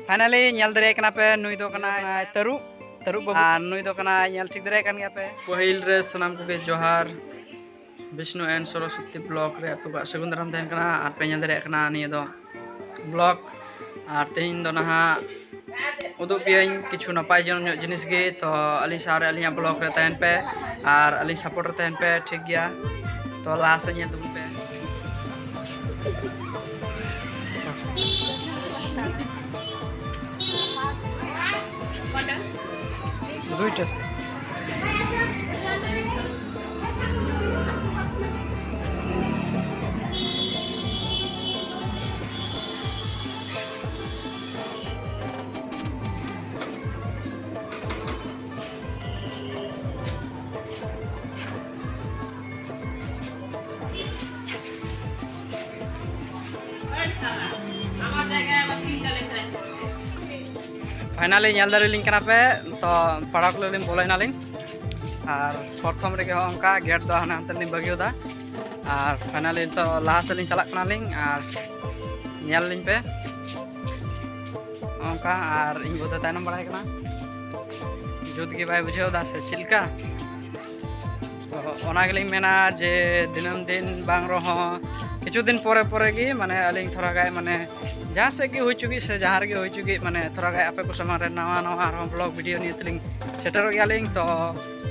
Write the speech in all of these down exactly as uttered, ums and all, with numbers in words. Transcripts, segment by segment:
Finally ᱧᱮᱞ ᱫᱟᱲᱮᱭᱟᱭ ᱠᱟᱱᱟ ᱯᱮ, ᱱᱩᱭ ᱫᱚ ᱠᱟᱱᱟᱭ ᱛᱟᱹᱨᱩᱵ, ᱛᱟᱹᱨᱩᱵ ᱵᱟᱹᱵᱩ, ᱟᱨ ᱱᱩᱭ ᱫᱚ ᱠᱟᱱᱟᱭ, ᱧᱮᱞ ᱴᱷᱤᱠ ᱫᱟᱲᱮᱭᱟᱭ ᱠᱟᱱ ᱜᱮᱭᱟ ᱯᱮ᱾ ᱯᱟᱹᱦᱤᱞ ᱨᱮ ᱥᱟᱱᱟᱢ ᱠᱚᱜᱮ ᱡᱚᱦᱟᱨ᱾ ᱵᱤᱥᱱᱩ ᱮᱱ ᱥᱚᱨᱚᱥᱚᱛᱤ ᱵᱞᱚᱜ ᱨᱮ ᱟᱯᱮ ᱠᱚᱣᱟᱜ ᱥᱟᱹᱜᱩᱱ ᱫᱟᱨᱟᱢ ᱛᱟᱦᱮᱱ ᱠᱟᱱᱟ᱾ ᱟᱨ ᱯᱮ ᱧᱮᱞ ᱫᱟᱲᱮᱭᱟᱜ ᱠᱟᱱᱟ ᱱᱤᱭᱟᱹ ᱫᱚ ᱵᱞᱚᱜ, ᱟᱨ ᱛᱮᱦᱮᱧ ᱫᱚ ᱱᱟᱦᱟᱜ ᱩᱫᱩᱜ ᱯᱮᱭᱟᱹᱧ ᱠᱤᱪᱷᱩ ᱱᱟᱯᱟᱭ ᱡᱚᱱᱚᱜ ᱧᱚᱜ ᱡᱤᱱᱤᱥ ᱜᱮ᱾ ᱛᱚ ᱟᱹᱞᱤᱧ ᱥᱟᱶ ᱨᱮ ᱟᱹᱞᱤᱧᱟᱜ ᱵᱞᱚᱜ ᱨᱮ ᱛᱟᱦᱮᱱ ᱯᱮ ᱟᱨ ᱟᱹᱞᱤᱧ ᱥᱟᱯᱳᱨᱴ ᱨᱮ ᱛᱟᱦᱮᱱ ᱯᱮ, ᱴᱷᱤᱠ ᱜᱮᱭᱟ? ᱛᱚ ᱞᱟᱦᱟ ᱥᱮᱫ ᱧᱮᱞ ᱛᱟᱵᱚᱱ ᱯᱮ᱾ দুইটা। ᱯᱷᱟᱭᱱᱟᱞᱤ ᱧᱮᱞ ᱫᱟᱲᱮᱭᱟᱞᱤᱧ ᱠᱟᱱᱟ ᱯᱮ, ᱛᱚ ᱯᱟᱲᱟ ᱠᱚᱞᱮ ᱞᱤᱧ ᱵᱚᱞᱚᱭᱮᱱᱟᱞᱤᱧ᱾ ᱟᱨ ᱯᱨᱚᱛᱷᱚᱢ ᱨᱮᱜᱮ ᱦᱚᱸ ᱚᱱᱠᱟ ᱜᱮᱴ ᱫᱚ ᱦᱟᱱᱮ ᱦᱟᱱᱛᱮ ᱞᱤᱧ ᱵᱟᱹᱜᱤᱭᱟᱫᱟ᱾ ᱟᱨ ᱯᱷᱟᱭᱱᱟᱞᱤ ᱱᱤᱛᱚᱜ ᱞᱟᱦᱟ ᱥᱮᱫ ᱞᱤᱧ ᱪᱟᱞᱟᱜ ᱠᱟᱱᱟᱞᱤᱧ, ᱟᱨ ᱧᱮᱞ ᱞᱤᱧ ᱯᱮ ᱚᱱᱠᱟ᱾ ᱟᱨ ᱤᱧ ᱵᱚᱫᱷᱚ ᱛᱟᱭᱱᱚᱢ ᱵᱟᱲᱟᱭ ᱠᱟᱱᱟ, ᱡᱩᱛ ᱜᱮ ᱵᱟᱭ ᱵᱩᱡᱷᱟᱹᱣ ᱮᱫᱟ ᱥᱮ ᱪᱮᱫ ᱞᱮᱠᱟ? ᱛᱚ ᱚᱱᱟ ᱜᱮᱞᱤᱧ ᱢᱮᱱᱟ ᱡᱮ ᱫᱤᱱᱟᱹᱢ ᱫᱤᱱ ᱵᱟᱝ ᱨᱮᱦᱚᱸ ᱠᱤᱪᱷᱩ ᱫᱤᱱ ᱯᱚᱨᱮ ᱯᱚᱨᱮ ᱜᱮ, ᱢᱟᱱᱮ ᱟᱹᱞᱤᱧ ᱛᱷᱚᱲᱟ ᱜᱟᱭ, ᱢᱟᱱᱮ ᱡᱟᱦᱟᱸ ᱥᱮᱫ ᱜᱮ ᱦᱩᱭ ᱦᱚᱪᱚᱜ ᱥᱮ ᱡᱟᱦᱟᱸ ᱨᱮᱜᱮ ᱦᱩᱭ ᱦᱚᱪᱚᱜ, ᱢᱟᱱᱮ ᱛᱷᱚᱲᱟ ᱜᱟᱭ ᱟᱯᱮ ᱠᱚ ᱥᱟᱢᱟᱝ ᱨᱮ ᱱᱟᱣᱟ ᱱᱟᱣᱟ ᱟᱨᱦᱚᱸ ᱵᱞᱚᱜ ᱵᱷᱤᱰᱤᱭᱳ ᱱᱤᱭᱮ ᱛᱮᱞᱤᱧ ᱥᱮᱴᱮᱨᱚᱜ ᱜᱮᱭᱟᱞᱤᱧ᱾ ᱛᱚ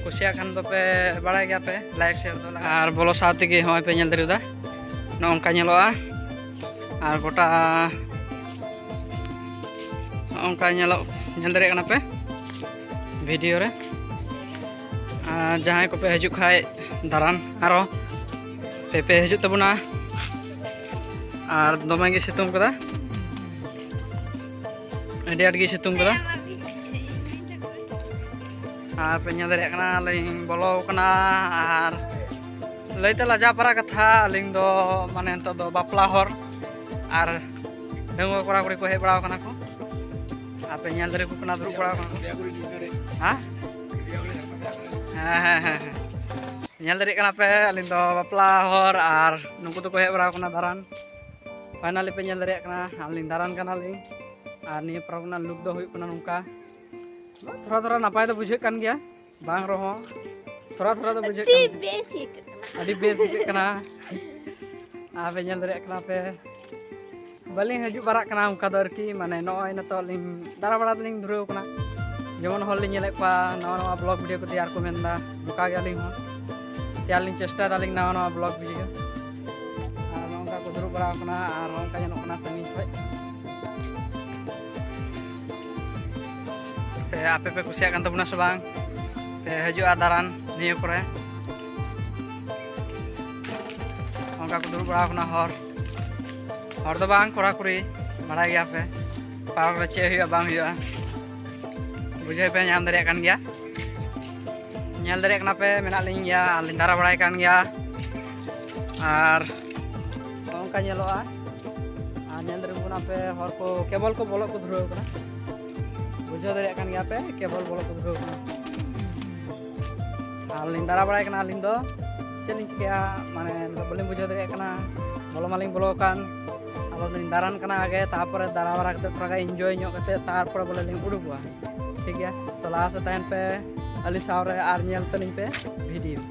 ᱠᱩᱥᱤᱭᱟᱜ ᱠᱷᱟᱱ ᱫᱚᱯᱮ ᱵᱟᱲᱟᱭ ᱜᱮᱭᱟ ᱯᱮ, ᱞᱟᱭᱤᱠ ᱥᱮᱭᱟᱨ ᱫᱚ ᱞᱟᱜᱟᱜ᱾ ᱟᱨ ᱵᱚᱞᱚ ᱥᱟᱶ ᱛᱮᱜᱮ ᱦᱚᱸᱜᱼᱚᱭ ᱯᱮ ᱧᱮᱞ ᱫᱟᱲᱮᱭᱟᱫᱟ ᱱᱚᱜᱼᱚ ᱱᱚᱝᱠᱟ ᱧᱮᱞᱚᱜᱼᱟ᱾ ᱟᱨ ᱜᱚᱴᱟ ᱱᱚᱜᱼᱚ ᱱᱚᱝᱠᱟ ᱧᱮᱞᱚᱜ, ᱧᱮᱞ ᱫᱟᱲᱮᱭᱟᱜ ᱠᱟᱱᱟ ᱯᱮ ᱵᱷᱤᱰᱤᱭᱳ ᱨᱮ᱾ ᱟᱨ ᱡᱟᱦᱟᱸᱭ ᱠᱚᱯᱮ ᱦᱤᱡᱩᱜ ᱠᱷᱟᱡ ᱫᱟᱬᱟᱱ, ᱟᱨᱚ ᱯᱮ, ᱯᱮ ᱦᱤᱡᱩᱜ ᱛᱟᱵᱚᱱᱟ᱾ ᱟᱨ ᱫᱚᱢᱮ ᱜᱮ ᱥᱤᱛᱩᱝ ᱠᱟᱫᱟ, ᱟᱹᱰᱤ ᱟᱸᱴ ᱜᱮ ᱥᱤᱛᱩᱝ ᱠᱟᱫᱟ᱾ ᱟᱨ ᱯᱮ ᱧᱮᱞ ᱫᱟᱲᱮᱭᱟᱜ ᱠᱟᱱᱟ ᱞᱤᱧ ᱵᱚᱞᱚ ᱠᱟᱱᱟ᱾ ᱟᱨ ᱞᱟᱹᱭᱛᱮ ᱞᱟᱡᱟᱣ ᱯᱟᱨᱟ ᱠᱟᱛᱷᱟ, ᱟᱹᱞᱤᱧ ᱫᱚ ᱢᱟᱱᱮ ᱱᱤᱛᱚᱜ ᱫᱚ ᱵᱟᱯᱞᱟ ᱦᱚᱨ, ᱟᱨ ᱰᱟᱺᱜᱩᱣᱟᱹ ᱠᱚᱲᱟ ᱠᱩᱲᱤ ᱠᱚ ᱦᱮᱡ ᱵᱟᱲᱟᱣ ᱠᱟᱱᱟ ᱠᱚ᱾ ᱟᱯᱮ ᱧᱮᱞ ᱫᱟᱲᱮ ᱠᱚ ᱠᱟᱱᱟ, ᱫᱩᱲᱩᱵ ᱵᱟᱲᱟᱣ ᱠᱟᱱᱟ ᱠᱚ᱾ ᱦᱮᱸ? ᱦᱮᱸ, ᱦᱮᱸ, ᱦᱮᱸ, ᱦᱮᱸ᱾ ᱧᱮᱞ ᱫᱟᱲᱮᱭᱟᱜ ᱠᱟᱱᱟ ᱯᱮ, ᱟᱹᱞᱤᱧ ᱫᱚ ᱵᱟᱯᱞᱟ ᱦᱚᱨ ᱟᱨ ᱱᱩᱠᱩ ᱫᱚᱠᱚ ᱦᱮᱡ ᱵᱟᱲᱟᱣ ᱠᱟᱱᱟ ᱫᱟᱬᱟᱱ᱾ ᱯᱷᱟᱭᱱᱟᱞᱤ ᱯᱮ ᱧᱮᱞ ᱫᱟᱲᱮᱭᱟᱜ ᱠᱟᱱᱟ, ᱟᱹᱞᱤᱧ ᱫᱟᱬᱟᱱ ᱠᱟᱱᱟᱞᱤᱧ᱾ ᱟᱨ ᱱᱤᱭᱟᱹ ᱯᱟᱨᱠ ᱨᱮᱱᱟᱜ ᱞᱩᱠ ᱫᱚ ᱦᱩᱭᱩᱜ ᱠᱟᱱᱟ ᱱᱚᱝᱠᱟ, ᱛᱷᱚᱲᱟ ᱛᱷᱚᱲᱟ ᱱᱟᱯᱟᱭ ᱫᱚ ᱵᱩᱡᱷᱟᱹᱜ ᱠᱟᱱ ᱜᱮᱭᱟ, ᱵᱟᱝ ᱨᱮᱦᱚᱸ ᱛᱷᱚᱲᱟ ᱛᱷᱚᱲᱟ ᱫᱚ ᱵᱩᱡᱷᱟᱹᱜ ᱟᱹᱰᱤ ᱠᱟᱱᱟ᱾ ᱵᱮᱥ ᱟᱹᱭᱠᱟᱹᱜ ᱠᱟᱱᱟ᱾ ᱟᱹᱰᱤ ᱵᱮᱥ ᱟᱹᱭᱠᱟᱹᱜ ᱠᱟᱱᱟ᱾ ᱟᱨ ᱯᱮ ᱧᱮᱞ ᱫᱟᱲᱮᱭᱟᱜ ᱠᱟᱱᱟ ᱯᱮ, ᱵᱟᱹᱞᱤᱧ ᱦᱤᱡᱩᱜ ᱵᱟᱲᱟᱜ ᱠᱟᱱᱟ ᱚᱱᱠᱟ ᱫᱚ ᱟᱨᱠᱤ, ᱢᱟᱱᱮ ᱱᱚᱜᱼᱚᱭ ᱱᱤᱛᱚᱜ ᱞᱤᱧ ᱫᱟᱬᱟ ᱵᱟᱲᱟ ᱫᱚᱞᱤᱧ ᱫᱷᱩᱨᱟᱹᱣ ᱠᱟᱱᱟ᱾ ᱡᱮᱢᱚᱱ ᱦᱚᱲ ᱞᱤᱧ ᱧᱮᱞᱮᱫ ᱠᱚᱣᱟ ᱱᱟᱣᱟ ᱱᱟᱣᱟ ᱵᱞᱚᱜ ᱵᱷᱤᱰᱤᱭᱳ ᱠᱚ ᱛᱮᱭᱟᱨ ᱠᱚ ᱢᱮᱱᱫᱟ, ᱚᱱᱠᱟ ᱜᱮ ᱟᱹᱞᱤᱧ ᱦᱚᱸ ᱛᱮᱭᱟᱨ ᱞᱤᱧ ᱪᱮᱥᱴᱟᱭ ᱫᱟᱞᱤᱧ ᱱᱟᱣᱟ ᱱᱟᱣᱟ ᱵᱞᱚᱜ ᱵᱷᱤᱰᱤᱭᱳ᱾ ᱟᱨ ᱱᱚᱜᱼᱚ ᱱᱚᱝᱠᱟ ᱠᱚ ᱫᱩᱲᱩᱵ ᱵᱟᱲᱟ ᱟᱠᱟᱱᱟ ᱟᱨ ᱱᱚᱜᱼᱚ ᱱᱚᱝᱠᱟ ᱧᱮᱞᱚᱜ ᱠᱟᱱᱟ ᱥᱟᱺᱜᱤᱧ ᱠᱷᱚᱡ᱾ ᱯᱮ ᱟᱯᱮ ᱯᱮ ᱠᱩᱥᱤᱭᱟᱜ ᱠᱟᱱ ᱛᱟᱵᱚᱱᱟ ᱥᱮ ᱵᱟᱝ? ᱯᱮ ᱦᱤᱡᱩᱜᱼᱟ ᱫᱟᱬᱟᱱ ᱱᱤᱭᱟᱹ ᱠᱚᱨᱮ᱾ ᱚᱱᱠᱟ ᱠᱚ ᱫᱩᱲᱩᱵ ᱵᱟᱲᱟ ᱟᱠᱟᱱᱟ ᱦᱚᱲ, ᱦᱚᱲ ᱫᱚ ᱵᱟᱝ, ᱠᱚᱲᱟ ᱠᱩᱲᱤ, ᱵᱟᱲᱟᱭ ᱜᱮᱭᱟ ᱯᱮ ᱯᱟᱨᱠ ᱨᱮ ᱪᱮᱫ ᱦᱩᱭᱩᱜᱼᱟ ᱵᱟᱝ ᱦᱩᱭᱩᱜᱼᱟ, ᱵᱩᱡᱷᱟᱹᱣ ᱯᱮ ᱧᱟᱢ ᱫᱟᱲᱮᱭᱟᱜ ᱠᱟᱱ ᱜᱮᱭᱟ᱾ ᱧᱮᱞ ᱫᱟᱲᱮᱭᱟᱜ ᱠᱟᱱᱟ ᱯᱮ ᱢᱮᱱᱟᱜ ᱞᱤᱧ ᱜᱮᱭᱟ ᱟᱨ ᱞᱤᱧ ᱫᱟᱬᱟ ᱵᱟᱲᱟᱭ ᱠᱟᱱ ᱜᱮᱭᱟ᱾ ᱟᱨ ᱱᱚᱝᱠᱟ ᱧᱮᱞᱚᱜᱼᱟ᱾ ᱟᱨ ᱧᱮᱞ ᱫᱟᱲᱮᱭᱟᱜ ᱠᱟᱱᱟ ᱯᱮ ᱦᱚᱲ ᱠᱚ ᱠᱮᱵᱚᱞ ᱠᱚ ᱵᱚᱞᱚᱜ ᱠᱚ ᱫᱷᱩᱨᱟᱹᱣ ᱠᱟᱱᱟ, ᱵᱩᱡᱷᱟᱹᱣ ᱫᱟᱲᱮᱭᱟᱜ ᱠᱟᱱ ᱜᱮᱭᱟ ᱯᱮ ᱠᱮᱵᱚᱞ ᱵᱚᱞᱚᱜ ᱠᱚ ᱫᱷᱩᱨᱟᱹᱣ ᱠᱟᱱᱟ᱾ ᱟᱨ ᱞᱤᱧ ᱫᱟᱬᱟ ᱵᱟᱲᱟᱭ ᱠᱟᱱᱟ ᱟᱹᱞᱤᱧ ᱫᱚ, ᱪᱮᱫ ᱞᱤᱧ ᱪᱤᱠᱟᱹᱭᱟ, ᱢᱟᱱᱮ ᱵᱟᱹᱞᱤᱧ ᱵᱩᱡᱷᱟᱹᱣ ᱫᱟᱲᱮᱭᱟᱜ ᱠᱟᱱᱟ᱾ ᱵᱚᱞᱚ ᱢᱟᱞᱤᱧ ᱵᱚᱞᱚ ᱟᱠᱟᱱ, ᱟᱫᱚ ᱞᱤᱧ ᱫᱟᱬᱟᱱ ᱠᱟᱱᱟ ᱟᱜᱮ, ᱛᱟᱨᱯᱚᱨᱮ ᱫᱟᱬᱟ ᱵᱟᱲᱟ ᱠᱟᱛᱮ ᱛᱷᱚᱲᱟ ᱜᱟᱱ ᱤᱱᱡᱚᱭ ᱧᱚᱜ ᱠᱟᱛᱮ ᱛᱟᱨᱯᱚᱨᱮ ᱵᱚᱞᱮ ᱞᱤᱧ ᱩᱰᱩᱠᱚᱜᱼᱟ᱾ ᱴᱷᱤᱠ ᱜᱮᱭᱟ, ᱛᱚ ᱞᱟᱦᱟ ᱥᱮᱫ ᱛᱟᱦᱮᱱ ᱯᱮ ᱟᱹᱞᱤᱧ ᱥᱟᱶ ᱨᱮ ᱟᱨ ᱧᱮᱞ ᱛᱟᱹᱞᱤᱧ ᱯᱮ ᱵᱷᱤᱰᱤᱭᱳ᱾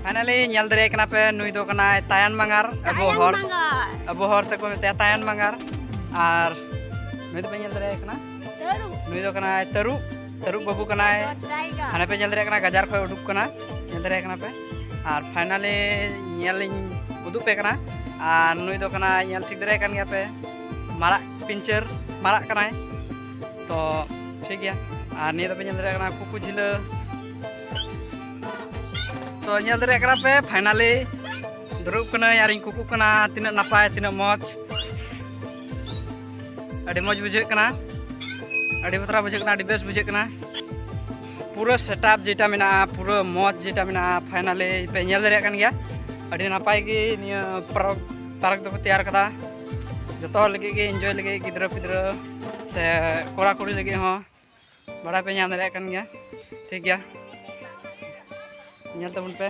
ᱯᱷᱟᱭᱱᱟᱞᱤ ᱧᱮᱞ ᱫᱟᱲᱮᱭᱟᱜ ᱠᱟᱱᱟ ᱯᱮ, ᱱᱩᱭ ᱫᱚ ᱠᱟᱱᱟᱭ ᱛᱟᱭᱟᱱ ᱢᱟᱸᱜᱟᱨ, ᱟᱵᱚ ᱛᱟᱭᱟᱱ ᱦᱚᱲ ᱢᱟᱸᱜᱟᱨ᱾ ᱟᱵᱚ ᱦᱚᱲ ᱛᱮᱠᱚ ᱢᱮᱛᱟᱭᱟ ᱛᱟᱭᱟᱱ ᱢᱟᱸᱜᱟᱨ᱾ ᱟᱨ ᱱᱩᱭ ᱫᱚᱯᱮ ᱧᱮᱞ ᱫᱟᱲᱮᱭᱟᱭ ᱠᱟᱱᱟ, ᱛᱟᱹᱨᱩᱵ᱾ ᱱᱩᱭ ᱫᱚ ᱠᱟᱱᱟᱭ ᱛᱟᱹᱨᱩᱵ, ᱛᱟᱹᱨᱩᱵ ᱵᱟᱹᱵᱩ ᱠᱟᱱᱟᱭ᱾ ᱫᱚ ᱴᱟᱭᱜᱟᱨ᱾ ᱦᱟᱱᱮ ᱯᱮ ᱧᱮᱞ ᱫᱟᱲᱮᱭᱟᱜ ᱠᱟᱱᱟ, ᱜᱟᱡᱟᱲ ᱠᱷᱚᱱ ᱩᱰᱩᱠ ᱠᱟᱱᱟ, ᱧᱮᱞ ᱫᱟᱲᱮᱭᱟᱜ ᱠᱟᱱᱟ ᱯᱮ᱾ ᱟᱨ ᱯᱷᱟᱭᱱᱟᱞᱤ ᱧᱮᱞ ᱤᱧ ᱩᱫᱩᱜ ᱯᱮ ᱠᱟᱱᱟ᱾ ᱟᱨ ᱱᱩᱭ ᱫᱚ ᱠᱟᱱᱟᱭ, ᱧᱮᱞ ᱴᱷᱤᱠ ᱫᱟᱲᱮᱭᱟᱭ ᱠᱟᱱ ᱜᱮᱭᱟ ᱯᱮ, ᱢᱟᱨᱟᱜ ᱯᱤᱧᱪᱟᱹᱨ, ᱢᱟᱨᱟᱜ ᱠᱟᱱᱟᱭ᱾ ᱛᱚ ᱴᱷᱤᱠ ᱜᱮᱭᱟ, ᱟᱨ ᱱᱤᱭᱟᱹ ᱫᱚᱯᱮ ᱧᱮᱞ ᱫᱟᱲᱮᱭᱟᱜ ᱠᱟᱱᱟ ᱠᱩᱠᱩ ᱡᱷᱤᱞᱟᱹ᱾ ᱛᱚ ᱧᱮᱞ ᱫᱟᱲᱮᱭᱟᱜ ᱠᱟᱱᱟ ᱯᱮ, ᱯᱷᱟᱭᱱᱟᱞᱤ ᱫᱩᱲᱩᱵ ᱠᱟᱹᱱᱟᱹᱧ ᱟᱨᱤᱧ ᱠᱩᱠᱩᱜ ᱠᱟᱱᱟ᱾ ᱛᱤᱱᱟᱹᱜ ᱱᱟᱯᱟᱭ, ᱛᱤᱱᱟᱹᱜ ᱢᱚᱡᱽ, ᱟᱹᱰᱤ ᱢᱚᱡᱽ ᱵᱩᱡᱷᱟᱹᱜ ᱠᱟᱱᱟ, ᱟᱹᱰᱤ ᱵᱟᱛᱨᱟᱣ ᱵᱩᱡᱷᱟᱹᱜ ᱠᱟᱱᱟ, ᱟᱹᱰᱤ ᱵᱮᱥ ᱵᱩᱡᱷᱟᱹᱜ ᱠᱟᱱᱟ᱾ ᱯᱩᱨᱟᱹ ᱥᱮᱴᱟᱯ ᱡᱮᱴᱟ ᱢᱮᱱᱟᱜᱼᱟ, ᱯᱩᱨᱟᱹ ᱢᱚᱡᱽ ᱡᱮᱴᱟ ᱢᱮᱱᱟᱜᱼᱟ, ᱯᱷᱟᱭᱱᱟᱞᱤ ᱯᱮ ᱧᱮᱞ ᱫᱟᱲᱮᱭᱟᱜ ᱠᱟᱱ ᱜᱮᱭᱟ᱾ ᱟᱹᱰᱤ ᱱᱟᱯᱟᱭ ᱜᱮ ᱱᱤᱭᱟᱹ ᱯᱟᱨᱠ, ᱯᱟᱨᱠ ᱫᱚᱠᱚ ᱛᱮᱭᱟᱨ ᱠᱟᱫᱟ ᱡᱚᱛᱚ ᱦᱚᱲ ᱞᱟᱹᱜᱤᱫ ᱜᱮ, ᱤᱱᱡᱚᱭ ᱞᱟᱹᱜᱤᱫ, ᱜᱤᱫᱽᱨᱟᱹ ᱯᱤᱫᱽᱨᱟᱹ ᱥᱮ ᱠᱚᱲᱟ ᱠᱩᱲᱤ ᱞᱟᱹᱜᱤᱫ ᱦᱚᱸ᱾ ᱵᱟᱲᱟᱭ ᱯᱮ ᱧᱟᱢ ᱫᱟᱲᱮᱭᱟᱜ ᱠᱟᱱ ᱜᱮᱭᱟ, ᱴᱷᱤᱠ ᱜᱮᱭᱟ᱾ ᱧᱮᱞ ᱛᱟᱵᱚᱱ ᱯᱮ᱾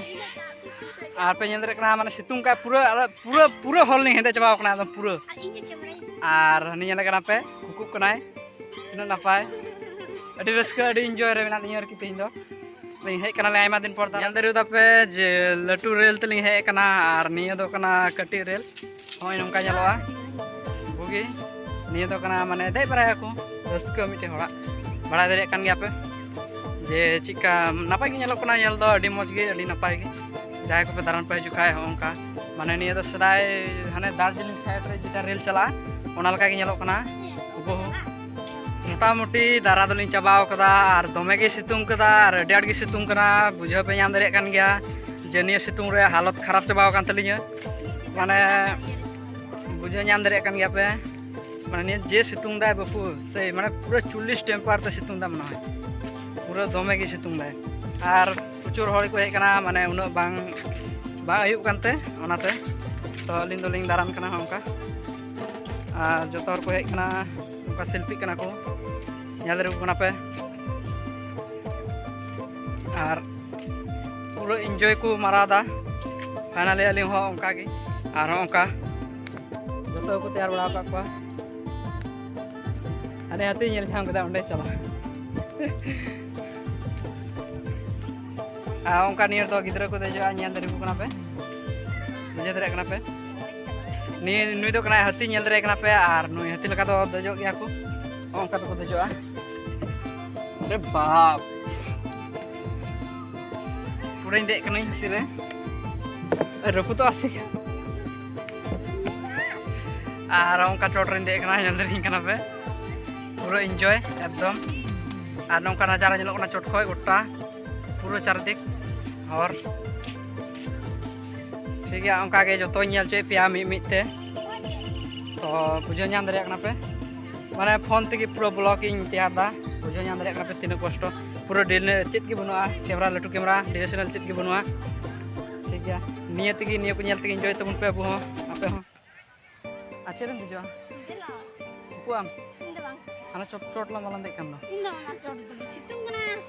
ᱟᱨ ᱯᱮ ᱧᱮᱞ ᱫᱟᱲᱮᱭᱟᱜ ᱠᱟᱱᱟ, ᱢᱟᱱᱮ ᱥᱤᱛᱩᱝ ᱠᱟᱜ ᱯᱩᱨᱟᱹ, ᱟᱞᱮ ᱯᱩᱨᱟᱹ, ᱯᱩᱨᱟᱹ ᱦᱚᱲ ᱞᱤᱧ ᱦᱮᱸᱫᱮ ᱪᱟᱵᱟᱣ ᱠᱟᱱᱟ ᱮᱠᱫᱚᱢ ᱯᱩᱨᱟᱹ᱾ ᱟᱨ ᱦᱟᱹᱱᱤ ᱧᱮᱞᱮ ᱠᱟᱱᱟ ᱯᱮ, ᱦᱩᱠᱩᱜ ᱠᱟᱱᱟᱭ᱾ ᱛᱤᱱᱟᱹᱜ ᱱᱟᱯᱟᱭ, ᱟᱹᱰᱤ ᱨᱟᱹᱥᱠᱟᱹ, ᱟᱹᱰᱤ ᱮᱱᱡᱚᱭ ᱨᱮ ᱢᱮᱱᱟᱜ ᱞᱤᱧᱟ ᱟᱨᱠᱤ ᱛᱮᱦᱮᱧ ᱫᱚ᱾ ᱞᱤᱧ ᱦᱮᱡ ᱠᱟᱱᱟᱞᱮ ᱟᱭᱢᱟ ᱫᱤᱱ ᱯᱚᱨ᱾ ᱧᱮᱞ ᱫᱟᱲᱮᱭᱟᱫᱟ ᱯᱮ ᱡᱮ ᱞᱟᱹᱴᱩ ᱨᱮᱞ ᱛᱮᱞᱤᱧ ᱦᱮᱡ ᱟᱠᱟᱱᱟ, ᱟᱨ ᱱᱤᱭᱟᱹ ᱫᱚ ᱠᱟᱱᱟ ᱠᱟᱹᱴᱤᱡ ᱨᱮᱞ᱾ ᱱᱚᱜᱼᱚᱭ ᱱᱚᱝᱠᱟ ᱧᱮᱞᱚᱜᱼᱟ ᱵᱩᱜᱤ᱾ ᱱᱤᱭᱟᱹ ᱫᱚ ᱠᱟᱱᱟ ᱢᱟᱱᱮ ᱫᱮᱡ ᱵᱟᱲᱟᱭᱟᱠᱚ, ᱨᱟᱹᱥᱠᱟᱹ ᱢᱤᱫᱴᱮᱱ ᱦᱚᱲᱟᱜ᱾ ᱵᱟᱲᱟᱭ ᱫᱟᱲᱮᱭᱟᱜ ᱠᱟᱱ ᱜᱮᱭᱟ ᱯᱮ ᱡᱮ ᱪᱮᱫᱠᱟ ᱱᱟᱯᱟᱭ ᱜᱮ ᱧᱮᱞᱚᱜ ᱠᱟᱱᱟ, ᱧᱮᱞ ᱫᱚ ᱟᱹᱰᱤ ᱢᱚᱡᱽ ᱜᱮ, ᱟᱹᱰᱤ ᱱᱟᱯᱟᱭ ᱜᱮ᱾ ᱡᱟᱦᱟᱸᱭ ᱠᱚᱯᱮ ᱫᱟᱬᱟᱱ ᱯᱮ ᱦᱤᱡᱩᱜ ᱠᱷᱟᱡ ᱦᱚᱸ ᱚᱱᱠᱟ, ᱢᱟᱱᱮ ᱱᱤᱭᱟᱹ ᱫᱚ ᱥᱮᱫᱟᱭ ᱦᱟᱱᱮ ᱫᱟᱨᱡᱤᱞᱤᱝ ᱥᱟᱭᱤᱰ ᱨᱮ ᱡᱮᱴᱟ ᱨᱮᱞ ᱪᱟᱞᱟᱜᱼᱟ, ᱚᱱᱟ ᱞᱮᱠᱟ ᱜᱮ ᱧᱮᱞᱚᱜ ᱠᱟᱱᱟ ᱦᱩᱵᱟᱦᱩ᱾ ᱢᱚᱴᱟᱢᱩᱴᱤ ᱫᱟᱨᱟ ᱫᱚᱞᱤᱧ ᱪᱟᱵᱟᱣ ᱠᱟᱫᱟ, ᱟᱨ ᱫᱚᱢᱮ ᱜᱮ ᱥᱤᱛᱩᱝ ᱠᱟᱫᱟ, ᱟᱨ ᱟᱹᱰᱤ ᱟᱸᱴ ᱜᱮ ᱥᱤᱛᱩᱝ ᱠᱟᱱᱟ᱾ ᱵᱩᱡᱷᱟᱹᱣ ᱯᱮ ᱧᱟᱢ ᱫᱟᱲᱮᱭᱟᱜ ᱠᱟᱱ ᱜᱮᱭᱟ ᱡᱮ ᱱᱤᱭᱟᱹ ᱥᱤᱛᱩᱝ ᱨᱮ ᱦᱟᱞᱚᱛ ᱠᱷᱟᱨᱟᱯ ᱪᱟᱵᱟᱣ ᱟᱠᱟᱱ ᱛᱟᱹᱞᱤᱧᱟ᱾ ᱢᱟᱱᱮ ᱵᱩᱡᱷᱟᱹᱣ ᱧᱟᱢ ᱫᱟᱲᱮᱭᱟᱜ ᱠᱟᱱ ᱜᱮᱭᱟ ᱯᱮ, ᱢᱟᱱᱮ ᱱᱤᱭᱟᱹ ᱡᱮ ᱥᱤᱛᱩᱝ ᱫᱟᱭ ᱵᱟᱹᱯᱩ, ᱥᱮᱭ ᱢᱟᱱᱮ ᱯᱩᱨᱟᱹ ᱪᱚᱞᱞᱤᱥ ᱴᱮᱢᱯᱟᱨ ᱛᱮ ᱥᱤᱛᱩᱝ ᱫᱟ ᱢᱚᱱᱮ ᱦᱚᱭ, ᱯᱩᱨᱟᱹ ᱫᱚᱢᱮ ᱜᱮ ᱥᱤᱛᱩᱝ ᱫᱟᱭ᱾ ᱟᱨ ᱯᱨᱚᱪᱩᱨ ᱦᱚᱲ ᱠᱚ ᱦᱮᱡ ᱠᱟᱱᱟ, ᱢᱟᱱᱮ ᱩᱱᱟᱹᱜ ᱵᱟᱝ, ᱵᱟᱝ ᱟᱹᱭᱩᱵ ᱠᱟᱱᱛᱮ ᱚᱱᱟᱛᱮ᱾ ᱛᱚ ᱟᱹᱞᱤᱧ ᱫᱚᱞᱤᱧ ᱫᱟᱬᱟᱱ ᱠᱟᱱᱟ ᱦᱚᱸ ᱚᱱᱠᱟ, ᱟᱨ ᱡᱚᱛᱚ ᱦᱚᱲ ᱠᱚ ᱦᱮᱡ ᱠᱟᱱᱟ, ᱚᱱᱠᱟ ᱥᱮᱞᱯᱷᱤᱜ ᱠᱟᱱᱟ ᱠᱚ, ᱧᱮᱞ ᱫᱟᱲᱮᱭᱟᱠᱚ ᱠᱟᱱᱟ ᱯᱮ᱾ ᱟᱨ ᱯᱩᱨᱟᱹ ᱮᱱᱡᱚᱭ ᱠᱚ ᱢᱟᱨᱟᱣ ᱫᱟ᱾ ᱯᱷᱟᱭᱱᱟᱞᱤ ᱟᱹᱞᱤᱧ ᱦᱚᱸ ᱚᱱᱠᱟ ᱜᱮ, ᱟᱨᱦᱚᱸ ᱚᱱᱠᱟ ᱡᱚᱛᱚ ᱠᱚ ᱛᱮᱭᱟᱨ ᱵᱟᱲᱟ ᱟᱠᱟᱫ ᱠᱚᱣᱟ᱾ ᱦᱟᱱᱮ ᱦᱟᱹᱛᱤᱧ ᱧᱮᱞ ᱧᱟᱢ ᱠᱮᱫᱟ ᱚᱸᱰᱮ ᱪᱟᱞᱟᱜ᱾ ᱟᱨ ᱚᱱᱠᱟ ᱱᱤᱭᱟᱹ ᱫᱚ ᱜᱤᱫᱽᱨᱟᱹ ᱠᱚ ᱫᱮᱡᱚᱜᱼᱟ, ᱧᱮᱞ ᱫᱟᱲᱮᱭᱟᱠᱚ ᱠᱟᱱᱟ ᱯᱮ, ᱵᱩᱡᱷᱟᱹᱣ ᱫᱟᱲᱮᱭᱟᱜ ᱠᱟᱱᱟ ᱯᱮ᱾ ᱱᱤᱭᱟᱹ, ᱱᱩᱭ ᱫᱚ ᱠᱟᱱᱟᱭ ᱦᱟᱹᱛᱤ, ᱧᱮᱞ ᱫᱟᱲᱮᱭᱟᱜ ᱠᱟᱱᱟ ᱯᱮ, ᱟᱨ ᱱᱩᱭ ᱦᱟᱹᱛᱤ ᱞᱮᱠᱟ ᱫᱚ ᱫᱮᱡᱚᱜ ᱜᱮᱭᱟ ᱠᱚ, ᱚᱱᱠᱟ ᱛᱮᱠᱚ ᱫᱮᱡᱚᱜᱼᱟ᱾ ᱟᱨᱮ ᱵᱟᱯ, ᱯᱩᱨᱟᱹᱧ ᱫᱮᱡ ᱠᱟᱹᱱᱟᱹᱧ ᱦᱟᱹᱛᱤ ᱨᱮ᱾ ᱟᱨ ᱨᱟᱹᱯᱩᱫᱚᱜᱼᱟ ᱥᱮ? ᱟᱨ ᱚᱱᱠᱟ ᱪᱚᱴ ᱨᱮᱧ ᱫᱮᱡ ᱠᱟᱱᱟ, ᱧᱮᱞ ᱫᱟᱲᱮᱭᱟᱹᱧ ᱠᱟᱱᱟ ᱯᱮ, ᱯᱩᱨᱟᱹ ᱮᱱᱡᱚᱭ ᱮᱠᱫᱚᱢ᱾ ᱟᱨ ᱱᱚᱝᱠᱟ ᱱᱟᱡᱟᱨᱟ ᱧᱮᱞᱚᱜ ᱠᱟᱱᱟ ᱪᱚᱴ ᱠᱷᱚᱡ ᱜᱚᱴᱟ ᱯᱩᱨᱟᱹ ᱪᱟᱨᱫᱤᱠ ᱦᱚᱨ᱾ ᱴᱷᱤᱠ ᱜᱮᱭᱟ, ᱚᱱᱠᱟ ᱜᱮ ᱡᱚᱛᱚᱧ ᱧᱮᱞ ᱦᱚᱪᱚᱭᱮᱫ ᱯᱮᱭᱟ ᱢᱤᱫ ᱢᱤᱫ ᱛᱮ᱾ ᱛᱚ ᱵᱩᱡᱷᱟᱹᱣ ᱧᱟᱢ ᱫᱟᱲᱮᱭᱟᱜ ᱠᱟᱱᱟ ᱯᱮ, ᱢᱟᱱᱮ ᱯᱷᱳᱱ ᱛᱮᱜᱮ ᱯᱩᱨᱟᱹ ᱵᱞᱚᱜ ᱤᱧ ᱛᱮᱭᱟᱨ ᱮᱫᱟ᱾ ᱵᱩᱡᱷᱟᱹᱣ ᱧᱟᱢ ᱫᱟᱲᱮᱭᱟᱜ ᱠᱟᱱᱟ ᱯᱮ ᱛᱤᱱᱟᱹᱜ ᱠᱚᱥᱴᱚ᱾ ᱯᱩᱨᱟᱹ ᱰᱤᱞ ᱪᱮᱫ ᱜᱮ ᱵᱟᱹᱱᱩᱜᱼᱟ, ᱠᱮᱢᱮᱨᱟ, ᱞᱟᱹᱴᱩ ᱠᱮᱢᱮᱨᱟ, ᱰᱤ ᱮᱥ ᱮᱞ ᱟᱨ ᱪᱮᱫ ᱜᱮ ᱵᱟᱹᱱᱩᱜᱼᱟ᱾ ᱴᱷᱤᱠ ᱜᱮᱭᱟ, ᱱᱤᱭᱟᱹ ᱛᱮᱜᱮ, ᱱᱤᱭᱟᱹ ᱠᱚ ᱧᱮᱞ ᱛᱮᱜᱮ ᱮᱱᱡᱚᱭ ᱛᱟᱵᱚᱱ ᱯᱮ ᱟᱵᱚ ᱦᱚᱸ, ᱟᱯᱮ ᱦᱚᱸ᱾ ᱟᱨ ᱪᱮᱫ ᱨᱮᱢ ᱫᱮᱡᱚᱜᱼᱟ? ᱫᱮᱞᱟ᱾ ᱩᱠᱩ ᱟᱢ? ᱤᱧ ᱫᱚ ᱵᱟᱝ᱾ ᱦᱟᱱᱟ ᱪᱚᱴ, ᱪᱚᱴ ᱞᱟᱝ ᱫᱮᱡ ᱠᱟᱱ ᱫᱚ᱾ ᱤᱧ ᱫᱚ ᱚᱱᱟ ᱪᱚᱴ ᱨᱮᱫᱚ ᱵᱟᱹᱧ, ᱥᱤᱛᱩᱝ ᱠᱟᱱᱟ᱾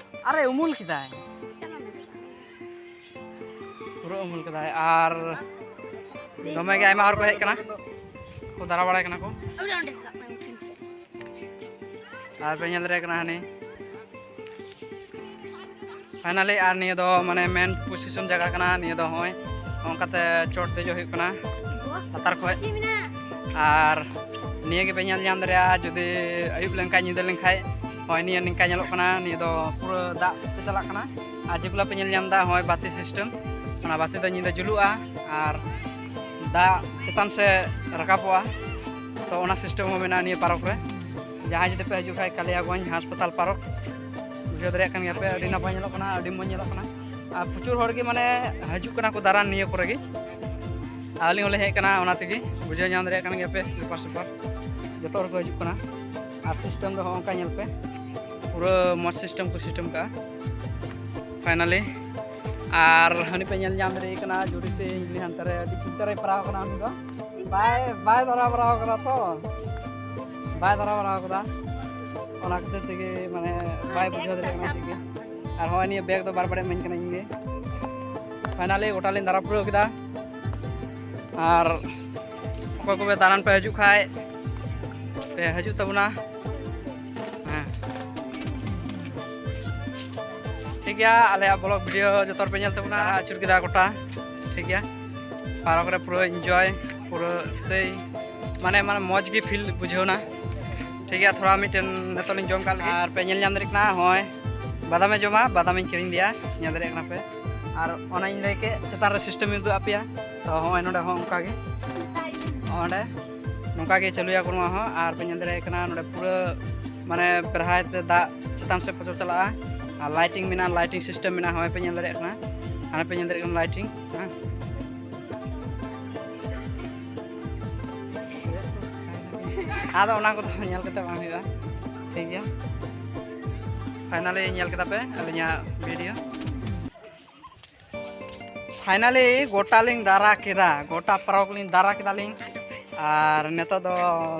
ᱟᱨᱮ ᱩᱢᱩᱞ ᱠᱮᱫᱟᱭ᱾ ᱪᱟᱞᱟᱜ ᱢᱮ᱾ ᱯᱩᱨᱟᱹ ᱩᱢᱩᱞ ᱠᱮᱫᱟᱭ᱾ ᱟᱨ ᱫᱚᱢᱮ ᱜᱮ ᱟᱭᱢᱟ ᱦᱚᱲ ᱠᱚ ᱦᱮᱡ ᱠᱟᱱᱟ᱾ ᱫᱟᱬᱟ ᱵᱟᱲᱟᱭ ᱠᱟᱱᱟ ᱠᱚ᱾ ᱟᱨ ᱯᱮ ᱧᱮᱞ ᱫᱟᱲᱮᱭᱟᱜ ᱠᱟᱱᱟ ᱦᱟᱱᱮ ᱯᱷᱟᱭᱱᱟᱞᱤ, ᱟᱨ ᱱᱤᱭᱟᱹ ᱫᱚ ᱢᱟᱱᱮ ᱢᱮᱱ ᱯᱚᱡᱤᱥᱚᱱ ᱡᱟᱭᱜᱟ ᱠᱟᱱᱟ᱾ ᱱᱤᱭᱟᱹ ᱫᱚ ᱱᱚᱜᱼᱚᱭ ᱱᱚᱝᱠᱟᱛᱮ ᱪᱚᱴ ᱫᱮᱡᱚᱜ ᱦᱩᱭᱩᱜ ᱠᱟᱱᱟ ᱞᱟᱛᱟᱨ ᱠᱷᱚᱡ᱾ ᱟᱨ ᱱᱤᱭᱟᱹ ᱜᱮᱯᱮ ᱧᱮᱞ ᱧᱟᱢ ᱫᱟᱲᱮᱭᱟᱜᱼᱟ, ᱡᱩᱫᱤ ᱟᱹᱭᱩᱵ ᱞᱮᱱᱠᱷᱟᱡ, ᱧᱤᱫᱟᱹ ᱞᱮᱱᱠᱷᱟᱡ, ᱦᱳᱭ, ᱱᱤᱭᱟᱹ ᱱᱤᱝᱠᱟ ᱧᱮᱞᱚᱜ ᱠᱟᱱᱟ᱾ ᱱᱤᱭᱟᱹ ᱫᱚ ᱯᱩᱨᱟᱹ ᱫᱟᱜ ᱛᱮ ᱪᱟᱞᱟᱜ ᱠᱟᱱᱟ᱾ ᱟᱨ ᱡᱮᱜᱩᱞᱟ ᱯᱮ ᱧᱮᱞ ᱧᱟᱢ ᱮᱫᱟ, ᱦᱳᱭ, ᱵᱟᱹᱛᱤ ᱥᱤᱥᱴᱮᱢ, ᱚᱱᱟ ᱵᱟᱹᱛᱤ ᱫᱚ ᱧᱤᱫᱟᱹ ᱡᱩᱞᱩᱜᱼᱟ ᱟᱨ ᱫᱟᱜ ᱪᱮᱛᱟᱱ ᱥᱮᱫ ᱨᱟᱠᱟᱵᱚᱜᱼᱟ᱾ ᱛᱚ, ᱚᱱᱟ ᱥᱤᱥᱴᱮᱢ ᱦᱚᱸ ᱢᱮᱱᱟᱜᱼᱟ ᱱᱤᱭᱟᱹ ᱯᱟᱨᱠ ᱨᱮ᱾ ᱡᱟᱦᱟᱸᱭ ᱡᱩᱫᱤ ᱯᱮ ᱦᱤᱡᱩᱜ ᱠᱷᱟᱡ ᱠᱟᱞᱤᱭᱟᱜᱚᱸᱡᱽ ᱦᱟᱥᱯᱟᱛᱟᱞ ᱯᱟᱨᱠ, ᱵᱩᱡᱷᱟᱹᱣ ᱫᱟᱲᱮᱭᱟᱜ ᱠᱟᱱ ᱜᱮᱭᱟ ᱯᱮ, ᱟᱹᱰᱤ ᱱᱟᱯᱟᱭ ᱧᱮᱞᱚᱜ ᱠᱟᱱᱟ, ᱟᱹᱰᱤ ᱢᱚᱡᱽ ᱧᱮᱞᱚᱜ ᱠᱟᱱᱟ᱾ ᱟᱨ ᱯᱨᱚᱪᱩᱨ ᱦᱚᱲ ᱜᱮ ᱢᱟᱱᱮ ᱦᱤᱡᱩᱜ ᱠᱟᱱᱟ ᱠᱚ ᱫᱟᱬᱟᱱ ᱱᱤᱭᱟᱹ ᱠᱚᱨᱮ ᱜᱮ᱾ ᱟᱨ ᱟᱹᱞᱤᱧ ᱦᱚᱸᱞᱮ ᱦᱮᱡ ᱠᱟᱱᱟ, ᱚᱱᱟ ᱛᱮᱜᱮ ᱵᱩᱡᱷᱟᱹᱣ ᱧᱟᱢ ᱫᱟᱲᱮᱭᱟᱜ ᱠᱟᱱ ᱜᱮᱭᱟ ᱯᱮ, ᱵᱮᱯᱟᱨ ᱥᱮᱯᱟᱨ ᱡᱚᱛᱚ ᱦᱚᱲ ᱠᱚ ᱦᱤᱡᱩᱜ ᱠᱟᱱᱟ᱾ ᱟᱨ ᱥᱤᱥᱴᱮᱢ ᱫᱚ ᱦᱚᱸᱜᱼᱚ ᱱᱚᱝᱠᱟ ᱧᱮᱞ ᱯᱮ, ᱯᱩᱨᱟᱹ ᱢᱚᱡᱽ ᱥᱤᱥᱴᱮᱢ ᱠᱚ ᱥᱤᱥᱴᱮᱢ ᱠᱟᱜᱼᱟ ᱯᱷᱟᱭᱱᱟᱞᱤ᱾ ᱟᱨ ᱦᱟᱹᱱᱤ ᱯᱮ ᱧᱮᱞ ᱧᱟᱢ ᱫᱟᱲᱮᱭᱟᱭ ᱠᱟᱱᱟ ᱡᱩᱨᱤ ᱛᱮ, ᱩᱱᱤ ᱦᱟᱱᱛᱮ ᱨᱮ ᱟᱹᱰᱤ ᱪᱤᱱᱛᱟᱹ ᱨᱮᱭ ᱯᱟᱲᱟᱣ ᱠᱟᱱᱟ᱾ ᱩᱱᱤ ᱫᱚ ᱵᱟᱭ, ᱵᱟᱭ ᱫᱟᱬᱟ ᱵᱟᱲᱟᱣ ᱠᱟᱫᱟ ᱛᱚ, ᱵᱟᱭ ᱫᱟᱬᱟ ᱵᱟᱲᱟᱣ ᱠᱟᱫᱟ, ᱚᱱᱟ ᱠᱷᱟᱹᱛᱤᱨ ᱛᱮᱜᱮ ᱢᱟᱱᱮ ᱵᱟᱭ ᱵᱩᱡᱷᱟᱹᱣ ᱫᱟᱲᱮᱭᱟᱜ ᱠᱟᱱᱟ ᱪᱮᱫ ᱜᱮ᱾ ᱟᱨ ᱦᱚᱸᱜᱼᱚᱭ ᱱᱤᱭᱟᱹ ᱵᱮᱜᱽ ᱫᱚ ᱵᱟᱨ ᱵᱟᱨᱮ ᱤᱢᱟᱹᱧ ᱠᱟᱱᱟ ᱤᱧ ᱜᱮ᱾ ᱯᱷᱟᱭᱱᱟᱞᱤ ᱜᱚᱴᱟ ᱞᱤᱧ ᱫᱟᱬᱟ ᱯᱩᱨᱟᱹᱣ ᱠᱮᱫᱟ᱾ ᱟᱨ ᱚᱠᱚᱭ ᱠᱚᱯᱮ ᱫᱟᱬᱟᱱ ᱯᱮ ᱦᱤᱡᱩᱜ ᱠᱷᱟᱡ ᱯᱮ ᱦᱤᱡᱩᱜ ᱛᱟᱵᱚᱱᱟ᱾ ᱦᱮᱸ, ᱴᱷᱤᱠ ᱜᱮᱭᱟ, ᱟᱞᱮᱭᱟᱜ ᱵᱞᱚᱜ ᱵᱷᱤᱰᱤᱭᱳ ᱡᱚᱛᱚ ᱦᱚᱲ ᱯᱮ ᱧᱮᱞ ᱛᱟᱵᱚᱱᱟ᱾ ᱟᱹᱪᱩᱨ ᱠᱮᱫᱟ ᱜᱚᱴᱟ, ᱴᱷᱤᱠ ᱜᱮᱭᱟ᱾ ᱯᱟᱨᱠ ᱨᱮ ᱯᱩᱨᱟᱹ ᱤᱱᱡᱚᱭ, ᱯᱩᱨᱟᱹ ᱥᱮᱭ, ᱢᱟᱱᱮ, ᱢᱟᱱᱮ ᱢᱚᱡᱽ ᱜᱮ ᱯᱷᱤᱞ ᱵᱩᱡᱷᱟᱹᱣ ᱮᱱᱟ᱾ ᱴᱷᱤᱠ ᱜᱮᱭᱟ, ᱛᱷᱚᱲᱟ ᱢᱤᱫᱴᱮᱱ ᱱᱤᱛᱚᱜ ᱞᱤᱧ ᱡᱚᱢ ᱠᱟᱜ ᱞᱮᱜᱮ᱾ ᱟᱨ ᱯᱮ ᱧᱮᱞ ᱧᱟᱢ ᱫᱟᱲᱮᱭᱟᱜ ᱠᱟᱱᱟ, ᱦᱚᱸᱜᱼᱚᱭ ᱵᱟᱫᱟᱢᱮ ᱡᱚᱢᱟ, ᱵᱟᱫᱟᱢᱤᱧ ᱠᱤᱨᱤᱧ ᱫᱮᱭᱟ, ᱧᱮᱞ ᱫᱟᱲᱮᱭᱟᱜ ᱠᱟᱱᱟ ᱯᱮ᱾ ᱟᱨ ᱚᱱᱟᱧ ᱞᱟᱹᱭ ᱠᱮᱫ, ᱪᱮᱛᱟᱱ ᱨᱮ ᱥᱤᱥᱴᱮᱢᱤᱧ ᱩᱫᱩᱜ ᱟᱯᱮᱭᱟ᱾ ᱛᱚ ᱦᱚᱸᱜᱼᱚᱭ ᱱᱚᱰᱮ ᱦᱚᱸ ᱚᱱᱠᱟ ᱜᱮ, ᱚᱸᱰᱮ ᱱᱚᱝᱠᱟ ᱜᱮ ᱪᱟᱹᱞᱩᱭᱟᱠᱚ ᱱᱚᱣᱟ ᱦᱚᱸ᱾ ᱟᱨ ᱯᱮ ᱧᱮᱞ ᱫᱟᱲᱮᱭᱟᱜ ᱠᱟᱱᱟ ᱱᱚᱰᱮ ᱯᱩᱨᱟᱹ ᱢᱟᱱᱮ ᱵᱮᱲᱦᱟᱭ ᱛᱮ ᱫᱟᱜ ᱪᱮᱛᱟᱱ ᱥᱮᱫ ᱯᱚᱪᱚᱨ ᱪᱟᱞᱟᱜᱼᱟ᱾ ᱟᱨ ᱞᱟᱭᱴᱤᱝ ᱢᱮᱱᱟᱜᱼᱟ, ᱞᱟᱭᱴᱤᱝ ᱥᱤᱥᱴᱮᱢ ᱢᱮᱱᱟᱜᱼᱟ, ᱦᱚᱸᱜᱼᱚᱭ ᱯᱮ ᱧᱮᱞ ᱫᱟᱲᱮᱭᱟᱜ ᱠᱟᱱᱟ, ᱦᱟᱱᱮ ᱯᱮ ᱧᱮᱞ ᱫᱟᱲᱮᱭᱟᱜ ᱠᱟᱱᱟ ᱞᱟᱭᱴᱤᱝ, ᱦᱮᱸ᱾ ᱟᱫᱚ ᱚᱱᱟ ᱠᱚᱫᱚ ᱧᱮᱞ ᱠᱟᱛᱮ ᱵᱟᱝ ᱦᱩᱭᱩᱜᱼᱟ, ᱴᱷᱤᱠ ᱜᱮᱭᱟ᱾ ᱯᱷᱟᱭᱱᱟᱞᱤ ᱧᱮᱞ ᱠᱮᱫᱟ ᱯᱮ ᱟᱹᱞᱤᱧᱟᱜ ᱵᱷᱤᱰᱤᱭᱳ᱾ ᱯᱷᱟᱭᱱᱟᱞᱤ ᱜᱚᱴᱟ ᱞᱤᱧ ᱫᱟᱬᱟ ᱠᱮᱫᱟ, ᱜᱚᱴᱟ ᱯᱟᱨᱠ ᱞᱤᱧ ᱫᱟᱬᱟ ᱠᱮᱫᱟᱞᱤᱧ᱾ ᱟᱨ ᱱᱤᱛᱚᱜ ᱫᱚ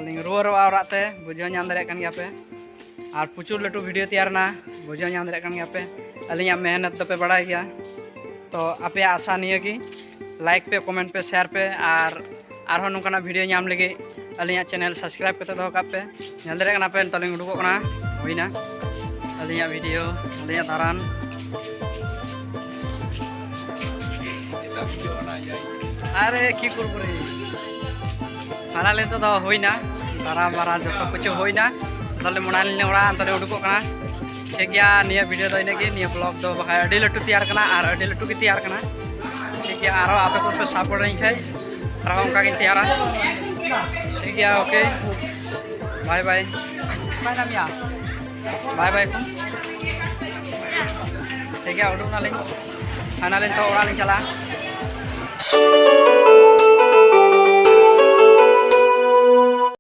ᱞᱤᱧ ᱨᱩᱣᱟᱹᱲᱚᱜᱼᱟ ᱚᱲᱟᱜ ᱛᱮ, ᱵᱩᱡᱷᱟᱹᱣ ᱧᱟᱢ ᱫᱟᱲᱮᱭᱟᱜ ᱠᱟᱱ ᱜᱮᱭᱟ ᱯᱮ᱾ ᱟᱨ ᱯᱨᱚᱪᱩᱨ ᱞᱟᱹᱴᱩ ᱵᱷᱤᱰᱤᱭᱳ ᱛᱮᱭᱟᱨ ᱮᱱᱟ, ᱵᱩᱡᱷᱟᱹᱣ ᱧᱟᱢ ᱫᱟᱲᱮᱭᱟᱜ ᱠᱟᱱ ᱜᱮᱭᱟ ᱯᱮ᱾ ᱟᱹᱞᱤᱧᱟᱜ ᱢᱮᱦᱱᱚᱛ ᱫᱚᱯᱮ ᱵᱟᱲᱟᱭ ᱜᱮᱭᱟ᱾ ᱛᱚ ᱟᱯᱮᱭᱟᱜ ᱟᱥᱟ ᱱᱤᱭᱟᱹ ᱜᱮ, ᱞᱟᱭᱤᱠ ᱯᱮ, ᱠᱚᱢᱮᱱᱴ ᱯᱮ, ᱥᱮᱭᱟᱨ ᱯᱮ, ᱟᱨ ᱟᱨᱦᱚᱸ ᱱᱚᱝᱠᱟᱱᱟᱜ ᱵᱷᱤᱰᱤᱭᱳ ᱧᱟᱢ ᱞᱟᱹᱜᱤᱫ ᱟᱹᱞᱤᱧᱟᱜ ᱪᱮᱱᱮᱞ ᱥᱟᱵᱥᱠᱨᱟᱭᱤᱵ ᱠᱟᱛᱮ ᱫᱚᱦᱚ ᱠᱟᱜ ᱯᱮ᱾ ᱧᱮᱞ ᱫᱟᱲᱮᱭᱟᱜ ᱠᱟᱱᱟ ᱯᱮ, ᱱᱤᱛᱚᱜ ᱞᱤᱧ ᱩᱰᱩᱠᱚᱜ ᱠᱟᱱᱟ᱾ ᱦᱩᱭᱱᱟ ᱟᱹᱞᱤᱧᱟᱜ ᱵᱷᱤᱰᱤᱭᱳ, ᱟᱹᱞᱤᱧᱟᱜ ᱫᱟᱬᱟᱱ᱾ ᱟᱨᱮ ᱠᱤ ᱠᱩᱨᱠᱩᱨᱤ᱾ ᱯᱷᱟᱭᱱᱟᱞᱤ ᱱᱤᱛᱚᱜ ᱫᱚ ᱦᱩᱭᱱᱟ, ᱫᱟᱬᱟ ᱵᱟᱲᱟ ᱡᱚᱛᱚ ᱠᱤᱪᱷᱩ ᱦᱩᱭᱱᱟ᱾ ᱟᱫᱚ ᱞᱮ ᱢᱚᱱᱮ ᱞᱮᱱᱟ ᱚᱲᱟᱜ, ᱟᱫᱚ ᱞᱮ ᱩᱰᱩᱠᱚᱜ ᱠᱟᱱᱟ᱾ ᱴᱷᱤᱠ ᱜᱮᱭᱟ, ᱱᱤᱭᱟᱹ ᱵᱷᱤᱰᱤᱭᱳ ᱫᱚ ᱤᱱᱟᱹᱜ ᱜᱮ᱾ ᱱᱤᱭᱟᱹ ᱵᱞᱚᱜ ᱫᱚ ᱵᱟᱠᱷᱟᱡ ᱟᱹᱰᱤ ᱞᱟᱹᱴᱩ ᱛᱮᱭᱟᱨ ᱠᱟᱱᱟ ᱟᱨ ᱟᱹᱰᱤ ᱞᱟᱹᱴᱩ ᱜᱮ ᱛᱮᱭᱟᱨ ᱠᱟᱱᱟ᱾ ᱴᱷᱤᱠ ᱜᱮᱭᱟ, ᱟᱨᱦᱚᱸ ᱟᱯᱮ ᱠᱚᱯᱮ ᱥᱟᱯᱳᱨᱴ ᱟᱹᱧ ᱠᱷᱟᱡ ᱟᱨᱦᱚᱸ ᱚᱱᱠᱟ ᱜᱤᱧ ᱛᱮᱭᱟᱨᱟ᱾ ᱴᱷᱤᱠ ᱜᱮᱭᱟ, ᱳᱠᱮ, ᱵᱟᱭ ᱵᱟᱭ᱾ ᱚᱠᱟᱭ ᱱᱟᱢ ᱭᱟ? ᱵᱟᱭ ᱵᱟᱭ ᱠᱚ᱾ ᱴᱷᱤᱠ ᱜᱮᱭᱟ, ᱩᱰᱩᱠ ᱱᱟᱞᱤᱧ, ᱯᱷᱟᱭᱱᱟᱞᱤ ᱱᱤᱛᱚᱜ ᱚᱲᱟᱜ ᱞᱤᱧ ᱪᱟᱞᱟᱜᱼᱟ᱾